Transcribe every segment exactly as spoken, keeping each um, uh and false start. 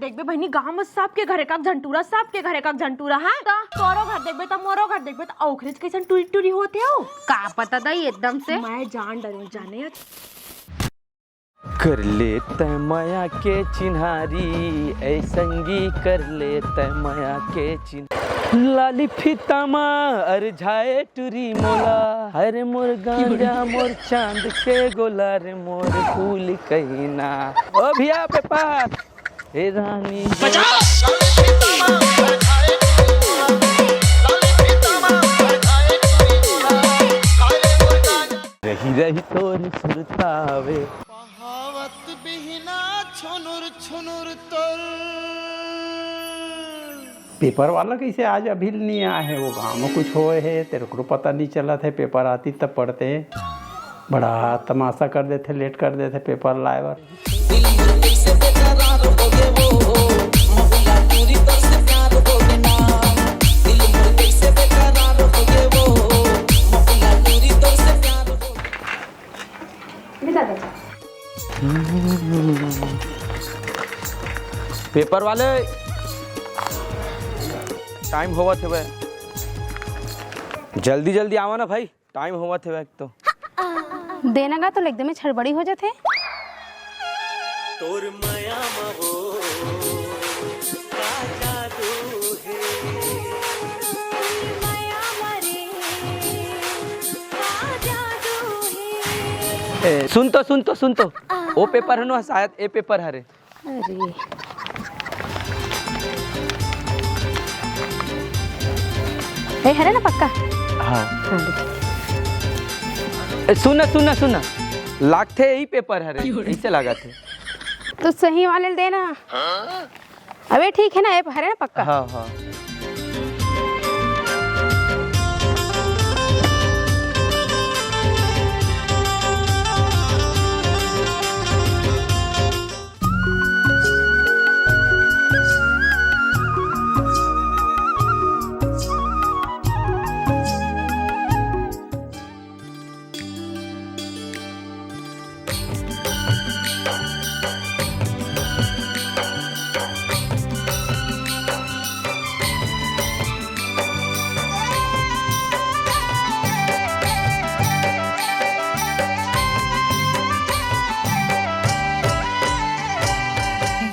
देखबे बहिनी, गांव में सबके घरे का झंटूरा, सबके घरे का झंटूरा, हाँ? त तोरो घर देखबे, त मोरो घर देखबे, त ओखरेच कइसन टूरी टूरी होत हे हो। का पता दाई, एकदम से। मैं जान डरूं, जाने। कर ले तै मया के चिन्हारी, ऐ संगी, कर ले तै मया के चिन्ह। लाली फीता मा अरझाए टूरी मोला, अरे मोर गांजा, मोर चांद के गोला, रे मोर फूल कहीना। ओ भैया, पेपर। हे रानी, बचाओ। रही रही तोर सुरतावे। बहावत बिहना छुनुर छुनुर तोर। पेपर वाला कइसे आज अभी नहीं आया है? वो गांव में कुछ होए है, तेरे को पता नहीं चलत है। पेपर आतिस तब पढ़ते। बड़ा तमाशा कर देथे, लेट कर देथे पेपर लाए बर। पेपर वाले, टाइम होवत हवय, जल्दी जल्दी आवा ना भाई, टाइम होवत हवय एक तो। देना गा तो एकदमे हड़बड़ी हो जाथे। तोर मया म वो का जादू हे। ए, सुन तो, सुन तो, सुन तो। ओ पेपर हनो शायद, ए पेपर हरे। अरे। ए, हरे ना पक्का? हाँ। हाँ, देख। ए, सुन ना, सुन ना, सुन ना। लागथे यही पेपर हरे, अइसे लागथे। तो सही वाले ल देना। अबे ठीक है ना, ए हरे ना पक्का? हाँ, हाँ।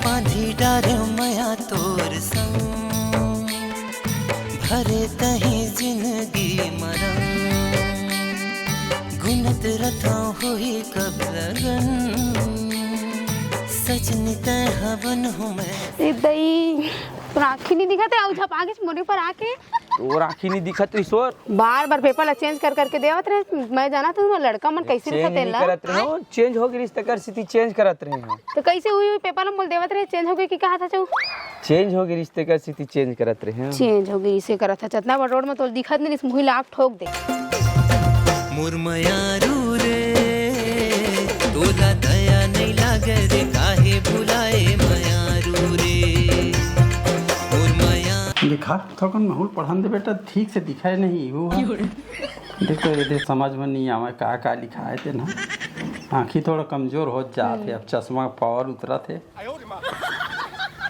बांधी डारे मया तोर संग, भरे तही जिंदगी मरंग, गुनत रथों हुई कब लगन, सजनी तै हवन हूँ मैं। ए दई, तोर आँखी नहीं दिखत हे, अउ झपा के मोरे पर आके। तोर आँखी नहीं दिखत रहिस और? बार बार पेपर ला चेंज कर करके देवत रहे, मैं जानत हूँ ना लड़का मन कैसे चेंज लिखत नहीं तेला। करत रहे हो, चेंज हो गई रिश्ते कर स्थिति चेंज करत रहे हैं। तो कैसे हुई, हुई पेपर ला मोल देवत रहे, चेंज हो गई कि कहा था चू? चेंज हो गई रिश्ते कर स्थिति चेंज करत रहे हैं। चेंज हो गई इसे करत था, चतना बड़ रोड में तो दिखत नहीं, मुही लाख ठोक दे। मोर मयारू रे, तोला दया नहीं लागे रे, काहे बुलाए मयारू रे। मोर मया लिखा, थोकन महूल पढ़न दे बेटा, ठीक से दिखाए नहीं, वो ह। देख तो ये दे समझ में नहीं आवे का, का लिखा है ते ना। आँखी थोड़ा कमजोर हो जात है, अब चश्मा पावर उतरत है।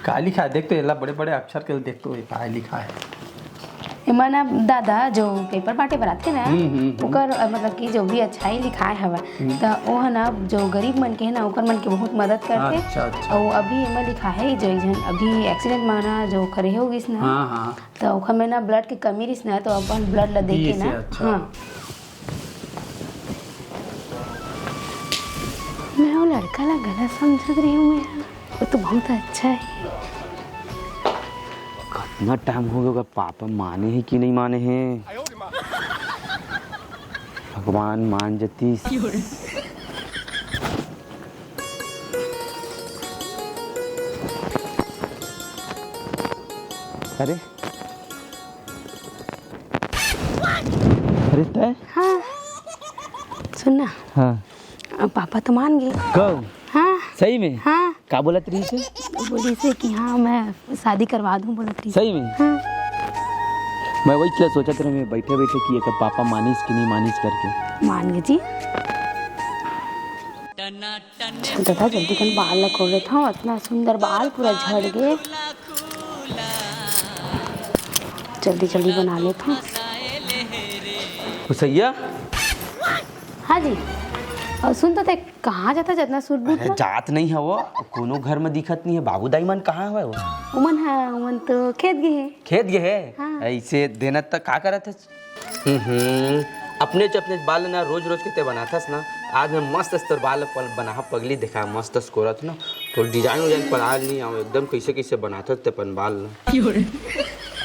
का लिखा है? देख तो, एला बड़े-बड़े अक्षर के देख तो, ये का लिखा है? एमा ना दादा, जो पेपर बांटे बर आथे ना, हम्म, हम्म, हम्म। ओकर, अ, मतलब कि जो भी अच्छाई लिखाए हवय, हम्म। त ओह ना जो गरीब मन के हे ना, ओकर मन के बहुत मदद करथे। अच्छा, अच्छा। अउ अभी एमा लिखा है, जो एक झन अभी एक्सीडेंट में ना जो करे हो गिस ना, हाँ, हाँ। त ओकर में ना ब्लड के कमी रिस ना, तो अपन ब्लड ला दे के दिस ना, हे, अच्छा। हाँ। मैं वो लड़का ला गलत समझत रही हूँ मैं। वो तो बहुत अच्छा है। कितना टाइम हो गया, ओकर पापा माने हे कि नहीं माने हे? भगवान मान जतीस। अरे, अरे तय? हाँ। सुन ना। हाँ। अब पापा तो मान गए। कब? हाँ। सही में? हाँ। का बोलत रहिस हे? बोलिस हे कि हाँ, मैं शादी करवा दूँ, बोलत रहिस। सही में? हाँ। मैं वही चीज सोचत रहे, मैं बैठे बैठे कि एकर पापा मानिस कि नहीं मानिस करके। मान गए जी। चल दादा, जल्दी कन बाल ला खोल लेथव, अतना सुंदर बाल पूरा झड़ गे। जल्दी जल्दी बना लेथव। हुसैया। हाँ जी। अउ सुन तो, ते कहाँ जाथस अतना सूट बूट अरे, में? जात नहीं हवो, कोनो घर में दिखत नहीं हे। बाबू दाई मन कहाँ हवय वो? उमन हा, उमन तो खेत गे हे। खेत गे हे? हाँ। ऐसे देना त का करत हस? हम्म, अपने च अपने बाल ना रोज रोज के ते बनाथस ना। आज मैं मस्त अस तोर बाल पल-, बना पगली, देखा मस्त अस कोरत ना। तोर डिजाइन उजाइन पढ़ा नहीं आवे, एकदम कैसे कैसे बनाथस ते अपन बाल ना।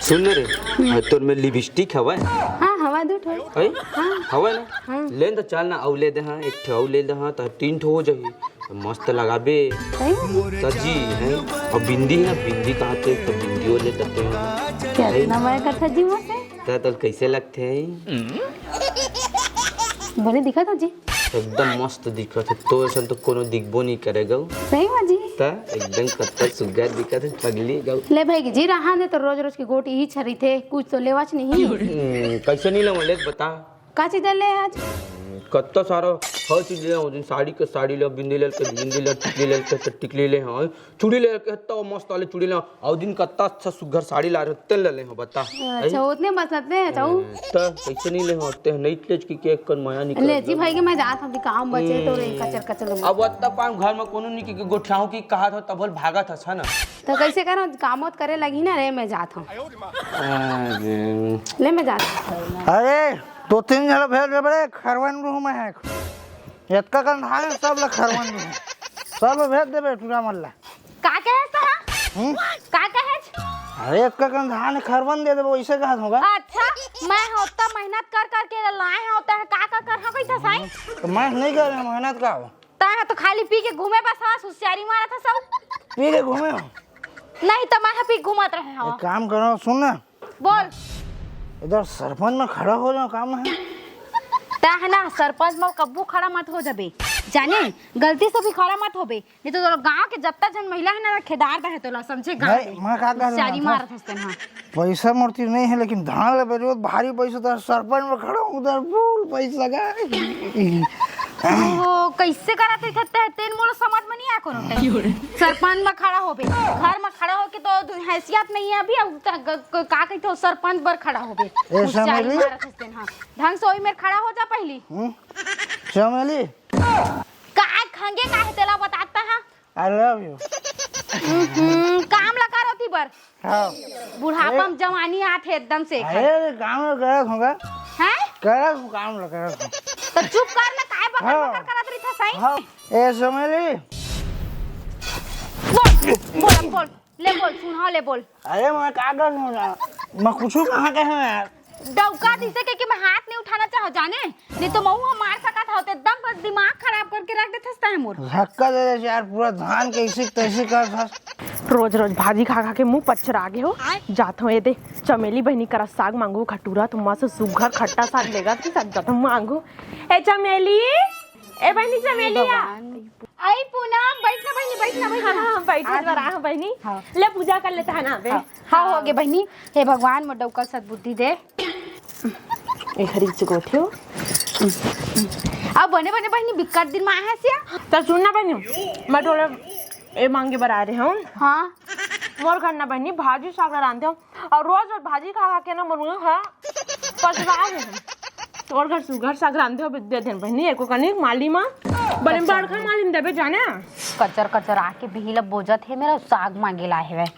सुन ना रे, आज तोर में लिपस्टिक हवय। हाँ, हवा दू ठो। है? हाँ। हवय ना? हाँ। ले न त चल ना, अउ ले दे हाँ, एक ठो अउ ले दे हाँ, त तीन ठो हो जाही। मस्त लगाबे। सही में? त जी, हैं? अब बिंदी है, बिंदी कहाँ थे? त बिंदियो ले देते हैं। क्या हैं? इतना मया करता जी मुझसे? त तोर कैसे लगते हैं? बने दिखा था जी। एकदम मस्त दिखत हे, तोर असन तो कोनो दिखबो नहीं करे गऊ। सही में जी। त एकदम कत्ता सुग्घर दिखत हे, पगली गऊ। ले भाई जी, रहा ने तो रोज रोज के गोट यही छरी थे, कुछ तो लेवाच नहीं। हम्म, कैसे नहीं लेवा, ले बता। का चीज ले आज? कत्ता सारा हर चीज ले, ओ दिन साड़ी के साड़ी ले, बिंदी ले के बिंदी ले, टिकली ले के टिकली ले, हाँ, चूड़ी ले के हत्ता मस्त वाले चूड़ी ले, ओ दिन कत्ता अच्छा सुग्घर साड़ी ला रहे, तेल ले ले, हाँ, बता। अच्छा, हैं? उतने मस्त लगते हैं, अच्छा, ऊ। हैं, त कैसे नहीं ले, हाँ, ते नहीं लेच की के कन माया नहीं ले कर जी दो। भाई के मैं जात हूँ, अभी काम बचे तो रे, हम्म। कचर कचर में। अब ओत्ता पाम घर में कोनो नहीं के, के गोठियाहूँ की कहा था, तब भागत हस, है ना? तो कैसे करो, काम होत करे लगी ना रे, मैं जात हूँ। अरे। ले, मैं जात हूँ। अरे, दो तीन जन भेज दे बड़े, खरवन रूह में है। एतका कन धान हे, सब ल खरवन दे। सब ल भेज देबे टूरा मन ल। का कहे त हा? हम्म? का कहे? अरे, एतका कन धान हे, खरवन दे देबो, वैसे कहत होगा। अच्छा, मैं होता मेहनत कर कर के लाए होता है, का का कर हो गई था साईं? तो मैं नहीं कर रहा, मेहनत का हो? ता हा तो खाली पी के घूमे बस, हाँ, हुसियारी मारा था सब। पी के घूमे हो? नहीं तो मैं हा पी के घूमत रहे हो। एक काम करो, सुन ना, बोल। इधर सरपंच में खड़ा हो जाओ, काम है। तै है ना, सरपंच में कब्बू खड़ा मत हो जाबे, जाने, गलती से भी खड़ा मत होबे, नहीं तो तोर गांव के जत्ता जन महिला है ना, खेदार दहे तोला, समझे, गांव नहीं, के। मैं का कह रहा हुसियारी था? मारत हंसते ना। पैसा मोर तीर नहीं है, लेकिन धान ले बेचबो भारी पैसा, तो सरपंच में खड़ा हूँ, उधर फुल पैसा का। ओ, कैसे करत रहिथे ते, तेन मोला समझ में नहीं आय कोनो टाइम। सरपंच में खड़ा होबे, घर में खड़ा होके तो दु-, हैसियत नहीं है अभी, अब त-, ग-, ग-, का कहिथे, सरपंच बर खड़ा होबे। ए, हुसियारी समझ ली? मारत हंसते ना। ढंग से ओही मेर खड़ा हो जा पहली। हम्म? चमेली? का खंगे का है तेला बताता है? I love you। हम्म, काम ला कर ओती बर। हाँ। बुढ़ापा में जवानी आत है एकदम से। अरे, काम ला करत हूँ का? हैं? करत हूँ, काम ला करत हूँ। तो चुप कर ना, काय बकर हाँ। बकर करत रही था सही? हाँ। ए, चमेली। बोल, बोल, बोल। ले बोल, सुन, हाँ, ले बोल। अरे, मैं का कर लूँ ना? मैं कुछ कहाँ कहे यार? डौका दिसे के, के मैं हाथ नहीं उठाना चाहो जाने, नहीं तो महू हम मार सकत हव, ते एकदम बस दिमाग खराब करके रख देथस तैं मोर। धक्का दे दे यार, पूरा धान के ऐसे तैसे कर था। रोज रोज भाजी खा खा के मुंह पचरा गे हो। जात हूँ, ए दे चमेली बहिनी करा साग मांगू, खटूरा तो मस्त सुघर खट्टा साग लेगा, तो साग जात हूँ मांगू। ए चमेली, ए बहिनी चमेली आ। भगवान। आई पूनम, बैठ ना बहिनी, बैठ ना, बैठ ना। हाँ, बैठ, आ, बैठ, हाँ। हाँ, बहिनी। हाँ। ले पूजा कर लेता है ना बे। हाँ, हाँ, हो गे बहिनी। हे भगवान, मोर डौका सद्बुद्धि दे। ए हरी से गोठियो। अब बने बने बहिनी, बिक्कट दिन में आए हैं सिया। तो सुन ना बहिनी, मैं थोड़ा ए मांगे बर आ रहे हूँ। हाँ। मोर घर ना बहिनी भाजी साग रांधे हूँ। अउ रोज रोज भाजी खा खा के ना मोर मुंह ह पचवा गे हे। तोर घर सुघर साग रांधे हो दे देन बहिनी, एको कनी माली मा। बने बड़का माली म देबे जाने। कचर कचर आके बिही ल बोजत हे, मेरा साग मांगे ला हेवय।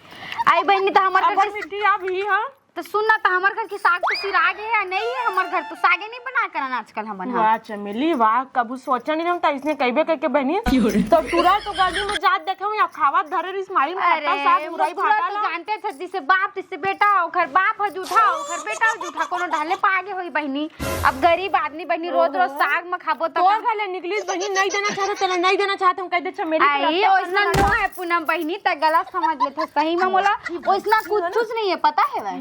आई बहिनी, त हमर घर अबर के मिट्टी आ बिही ह। त सुन ना, त हमर घर के साग तो सिरा गे हे या नहीं हे? हमर घर तो सागे नहीं बना करन आज। कल हमन ह। वाह चमेली वाह, कभू सोचा नहीं रहूं त इसने कहिबे कहिके बहिनी। तो टूरा तो गली में जात देखे हूं या खावत धरे रिस मारी में अरे, खट्टा साग, मुरई मोटुआ भाटा तो ला। जानते थे, जिसे बाप तिसे बेटा, ओखर बाप ह जूठा, ओखर बेटा ह जूठा, कोनो ढाले पागे होई बहिनी। अब गरीब आदमी बहिनी रोज रोज ओहो। साग म खाबो त तोर का? घर ले निकलिस बहिनी, नहीं देना चाहते, तेला नहीं देना चाहते, हम कह दे चमेली के आई, रखते ओइसना अपन नो है पूनम बहिनी, त गलत समझ लेथे सही में मोला, ओइसना कुछ नहीं है, पता है भाई?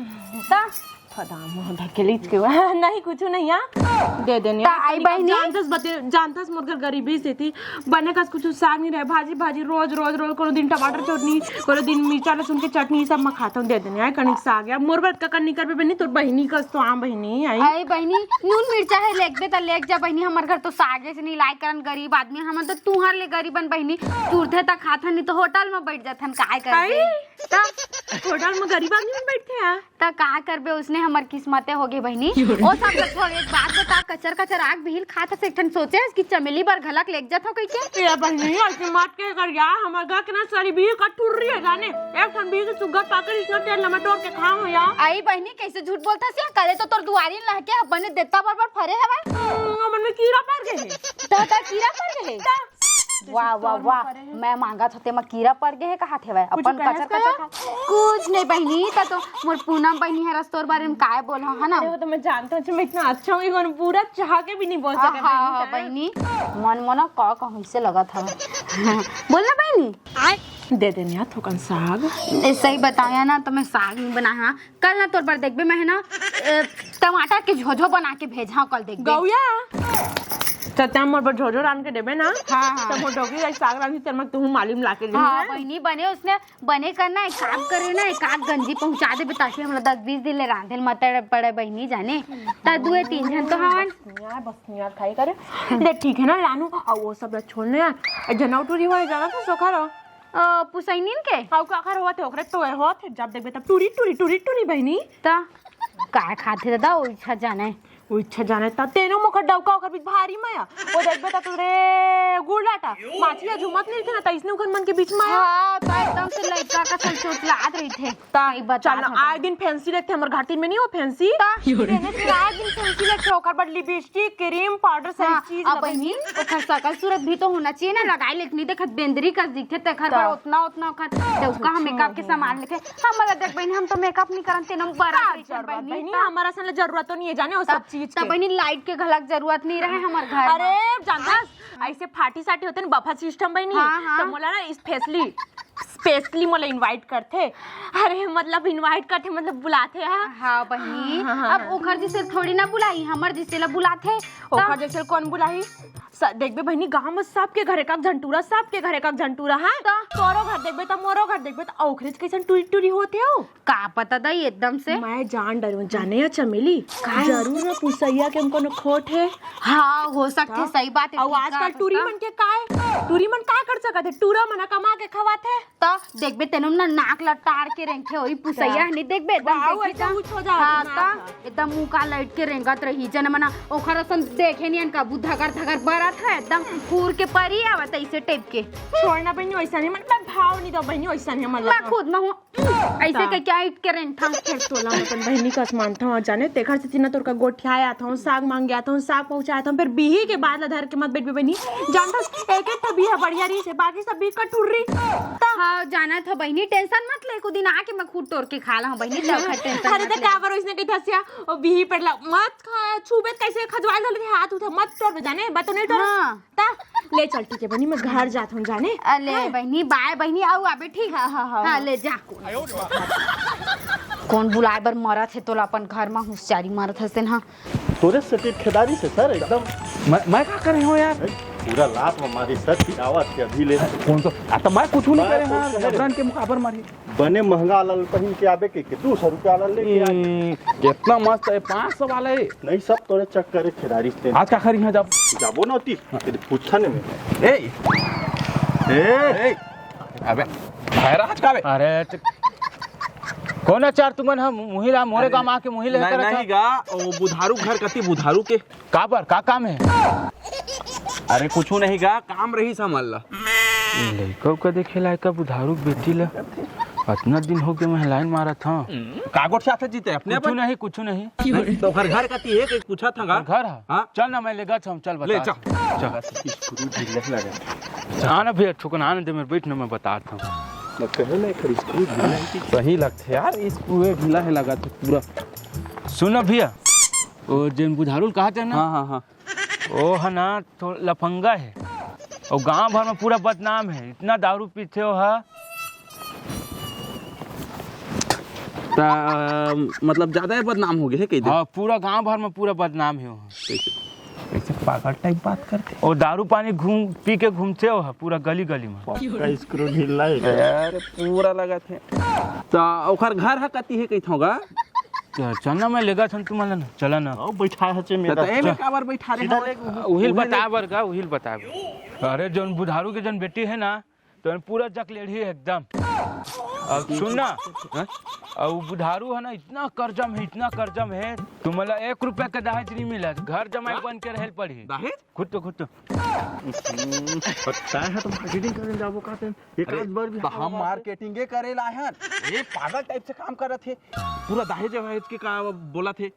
त फदाम हो धकेलिच के हुआ। नहीं, कुछ नहीं, हाँ। दे देने, हाँ, आई बहिनी। जानतस बते, जानतस मोर घर गरीबी से थी। बने कस कुछ साग नहीं रहे, भाजी, भाजी रोज, रोज, रोज, कोनो दिन टमाटर चटनी, कोनो दिन मिर्चा लहसुन के चटनी, सब मैं खाता हूँ। दे देने, आय कनिक साग या मोर बर का करनी करबे बहिनी, तोर बहिनी कस तो आम बहिनी आई। अरे बहिनी, नून मिर्चा है, लेकबे त लेक जा बहिनी, हमर घर तो सागे से नहीं लायक करन, गरीब आदमी हमन तो तुहर ले गरीबन बहिनी, तुरथे त खाथन, नहीं तो होटल में बैठ जाथन, काय करबे? आई? त होटल में गरीब आदमी मन बैठथे, हाँ। त का करबे, उसने हमर किस्मते हो गे बहिनी। ओ सब ल छोड़, एक बात बता, कचर कचर आग बिहिल खात हस, एक ठन सोचे हस कि चमेली बर घलक लेग जाथव कहिके? ए बहिनी, ऐसे मत के कर यार, हमर घर के ना सारी बिहिल का ठुर्री है जाने। एक ठन बिहिल के सुग्घर पाकल इसना तेल लमा तोड़ के खाओ यार। आई बहिनी, कैसे झूठ बोलत हस यार? कले तो तोर दुआरी लहके ह बने देता बरबर फरे हवय। हम्म, ओमन में कीड़ा पड़ गए हे। त, त कीड़ा पड़ गए हे? त वाह, वाह, वाह। मैं मांगत होते, मैं कीड़ा पड़ गए हे, कहा थे भाई, कुछ अपन कचर कचर खा। कुछ नहीं बहिनी, त तो मोर पूनम बहिनी हरस तोर बारे में काय बोल, है ना? अरे, वो तो मैं जानता हूँ, मैं इतना अच्छा हूँ, ये कौन पूरा चाह के भी नहीं बोल सके हाँ, बहिनी। मन मना का कहूँ से लगा था। बोल ना बहिनी। दे देने यार थोकन साग। ए, सही बताया ना, तो मैं साग नहीं बनाया। कल ना तोर बर देखबे, मैं है ना, ए, टमाटर के झोझो बना के भेजा कल देखबे। गौया। त तैं मोर बर झोझो रांध के देबे ना। हाँ, हाँ। त मोर डोकरी ला साग रांधी तेन म तुहू मालिम ला के देबे। हाँ, बहिनी बने उसने बने करना, एक काम करे ना, एक आध गंजी पहुंचा देबे, ताकि हमरा दस बीस दिन ले रांधे ल मत पड़े बहिनी जाने। त दुए तीन झन तो हवन। बस नियार, बस नियार खाई करे। ले ठीक है ना रानू, अउ वो सब ला छोड़ ना यार। ए, जनऊ टूरी होए जाना तो सोखा रहो। अ, पुसैनिन के? अउ काखर होत हे, ओकरे तो होत हे, जब देखबे तब टूरी, टूरी, टूरी, टूरी बहिनी। त काय खाथे दादा, वो इच्छा जाने। वो इच्छा जाने, त तेनो मोकर डौका ओकर बीच भारी माया। वो देखबे त तू रे गुड़लाटा, माछी ह झूमत मिलथे ना, त इसने ओकर मन के बीच माया। हाँ, त एकदम से लइका का सल चोचलात रहिथे। त सही बता चल ना, था। आए दिन फैंसी लेथे हमर घाटी में नहीं हो फैंसी। त तेने फिर आए दिन फैंसी लेथे, ओकर बर लिपस्टिक, क्रीम, पाउडर, सारी हाँ, चीज अब लगई। बहिनी, ओखर सकल सूरत भी तो होना चाहिए ना, लगाए लेकिन नहीं देखत बेंदरी कस दिखथे, तेखर त। बर ओतना, ओतना ओखर डौका हम मेकअप के सामान लेथे। हमला देख बहिनी, हम तो मेकअप नहीं करन, तेनो बड़ा का जरूरत बहिनी, त। हमर असन ले जरूरत तो नहीं है जाने वो सब चीज त के। बहिनी लाइट के घलक जरूरत नहीं रहे हमर घर में। अरे जानथस, ऐसे पार्टी सार्टी होथे ना, बफे सिस्टम बहिनी, हाँ, हाँ। त मोला ना स्पेशली स्पेशली मोला इनवाइट करथे। अरे मतलब इनवाइट करथे मतलब बुलाथे, हाँ। हाँ बहिनी, हाँ, हाँ, अब हाँ। ओखर जैसे थोड़ी ना बुलाही, हमर जैसे ला बुलाथे। ओखर जैसे कौन बुलाही? स-, देखबे बहिनी, गांव में सबके घरे का झंटूरा, सबके घरे का झंटूरा, हाँ? त? तोरो घर देखबे त मोरो घर देखबे त ओखरे कैसन टूरी टूरी होथे हो। का पता दाई एकदम से। मैं जान डरूं, जाने या चमेली, का? जरूर वो पुसैया के हम कोनो खोट है। हाँ, हो सकथे, हाँ। सही बात है, अउ ठीक आजकल कहा टूरी मन के काय? टूरी मन काय कर सकत है? टूरा मन कमा के खवाथे। त देखबे तेनो ना नाक लटार के रेंखे होई पुसैया, हाँ। नहीं देखबे एकदम वाह, देखी ऐसे त। ऊंच हो जाओ हाँ, दिमाग। त एकदम मुंह का लाइट के रेंगत रही, जन मना ओखर असन देखे नियन का बुद्धगर धगर बरत है, एकदम फूर के परी आवत ऐसे टाइप के। छोड़ ना बहिनी, वैसा नहीं, मतलब भाव नहीं दो बहिनी, वैसा नहीं, मतलब मैं खुद में हूँ। ऐसे का? के क्या इट के रेंठा? फिर तोला मैं अपन बहिनी कस मानता हूँ, जाने तेखर से तीना तोर का गोठियाए आता हूँ, साग मांगे आता हूँ, साग पहुँचाए आता हूँ, फिर बिही के बाद ला धर के मत बैठबे बहिनी। जानथस, एक एक ठो बिहा बढ़िया रही से, बाकी सब बिही का टुर्री। हाँ, जाना था बहिनी, टेंशन मत ले, कुछ दिन आके मैं खुद तोड़ के खा ला हूँ बहिनी, तब खा टेंशन अरे मत तो ले। का बर इसने कही थसिया, ओ बिही पड़ला, मत खा, छूबे कैसे खजवाए लगे हाथ उठा, मत तोड़ जाने, बात तो नहीं तोड़। हाँ। ता, ले चल, ठीक है बहिनी, मैं घर जात हूँ जाने। अले हाँ। बहिनी, बाय बहिनी, आऊ आबे, ठीक? हाँ, हाँ, हाँ, हाँ, हाँ। ले जा। कौन बुलाए बर मरत है तोला अपन घर में, होशियारी मारत हस तेन हा। तोरे सटीक खेदारी से सर एकदम। मैं, मैं का करे हूँ यार? पूरा लात में मारी सर, पिटावत के अभी ले। कौन तो? आ, तो मैं कुछ नहीं मैं करे कुछ हाँ, नहीं। जबरन के मुकाबर मारी। बने महंगा वाला पहिन के आबे के, के दू सौ रुपया वाला लेके आ। हम्म, कितना मस्त है, पाँच सौ वाला है। नहीं, सब तोरे चक्कर है, खेदारी से। आज का खरी है जब? जाबो ना होती, तेरे पूछा ने में। ए! ए! ए! अबे, महाराज का बे? अरे, त-, कौन अचार तुमन ह मुही ला, मोरे अरे, गांव आके मुही ले नहीं, करत नहीं ह? गा, वो बुधारू घर कती बुधारू के। काबर, का काम है? अरे कुछू नहीं गा, काम रही समझ ला। ये लइका उका देखे लायक का बुधारू के बेटी ला। अतना दिन हो गए मैं लाइन मारत हूँ। का गोठ से आथे जीते अपने कुछू अपन? नहीं, कुछू नहीं। नहीं, तो घर, घर का ती है, कहीं पूछा था गा? घर है? हाँ। चल ना, मैं ले गा, हम चल ले, बता। चल। चल। स्क्रू ढीला लगा। हाँ ना भैया, ठुकना आने दे, मेरे बैठ ना, मैं बतात हूँ। मैं कहे ना, एक स्क्रू ढीला है कि सही लगते यार, स्क्रू ढीला है लगा तो पूरा। सुन ना भैया, वो जेन बुधारू ल कहा थे ना? हाँ, हाँ, हाँ। ओ ह ना, थो-, लफंगा है। और गांव भर में पूरा बदनाम है, इतना दारू पीथे ओ ह। आ, मतलब ज्यादा ही बदनाम हो गए है कह दे। हाँ, पूरा गांव भर में पूरा बदनाम हे वो। कैसे? कैसे पागल टाइप बात करथे? वो दारू पानी घूम पी के घूमथे वो ह पूरा गली गली में। पक्का स्क्रू ढीला है। अरे पूरा लगथे। त ओखर घर ह कति हे कहिथव गा? त चल ना, मैं लेगत हंव तुमन ला ना, चला ना। आओ बैठा है चे त मेरा। एमे काबर बैठा रहे सीधा हो? ले। उहिल बता बर गा, उहिल बता बर। अरे जोन बुधारू के जोन बेटी है ना, तो पूरा जकलेड़ी है एकदम। अब सुन ना, हाँ? अब बुधारू है ना, इतना कर्जम है, इतना कर्जम है, तुमला एक रुपया के दहेज नहीं मिला, घर जमाई हाँ? बन के रहल पड़ी। दहेज? खुद तो, खुद तो। पता है तुम मार्केटिंग करने जाबो कहते हैं, एक अरे, आध बार भी तो हम मार्केटिंग करे ला है, ये पागल टाइप से काम करत हे, पूरा दहेज वहेज के का बोलत हे,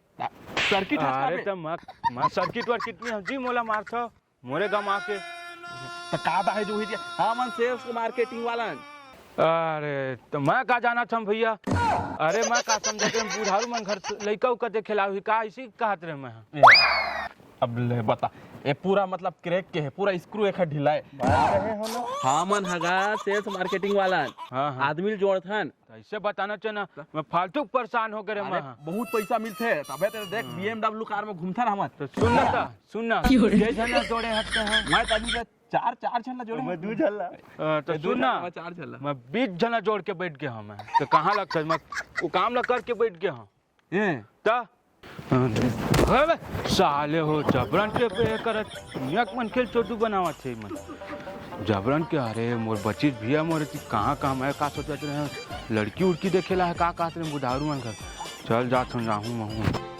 सर्किट है अरे इसका तो मैं, मैं सर्किट वर्किट नहीं हूँ जी, मोला मारथो। मोरे गमा के। त का दहेज उहेज? हमन सेल्स मार्केटिंग वाला हन। अरे, त मैं का जानत हंव भैया? अरे, मैं का समझत हंव, बुधारू मन घर से लइका उका देखे ला आही का, अइसे कहत रहे मैं। ए, अब ले बता, ए पूरा मतलब क्रैक के है, पूरा स्क्रू एक ढीला है। हमन हगा सेल्स मार्केटिंग वाला हन। हाँ, हाँ। आदमी ल जोड़थन। त अइसे बताना चाहिए ना, मैं फालतू परेशान हो गए रे अरे, मैं। बहुत पैसा मिलथे, तबे तो देख, हाँ। बीएमडब्ल्यू कार में घूमथन हमन। तो सुन ना, त सुन ना, के झन ला जोड़े हट्टे हैं? मैं तभी बस चार, चार झन ला जोड़े मैं हैं। दू झन ला। अ, तो ए, दू सुन ना, झन ला, मैं चार झन ला। मैं बीस झन ला जोड़ के बैठ गया हूँ मैं। तो कहाँ लगता है? मैं वो काम ला करके बैठ गया हूँ। ए। त? अबे, साले हो, जबरन के पे करत, नियक मन खेल चोदू बनावत है मन। जबरन के, अरे, मोर बचिस भैया, मोर ती कहाँ, कहाँ मैं का सोचत रहे, लड़की उड़की देखे ला है, का कहत रहे, बुधारू मन घर। चल जात हूँ, जाहूँ, महूँ।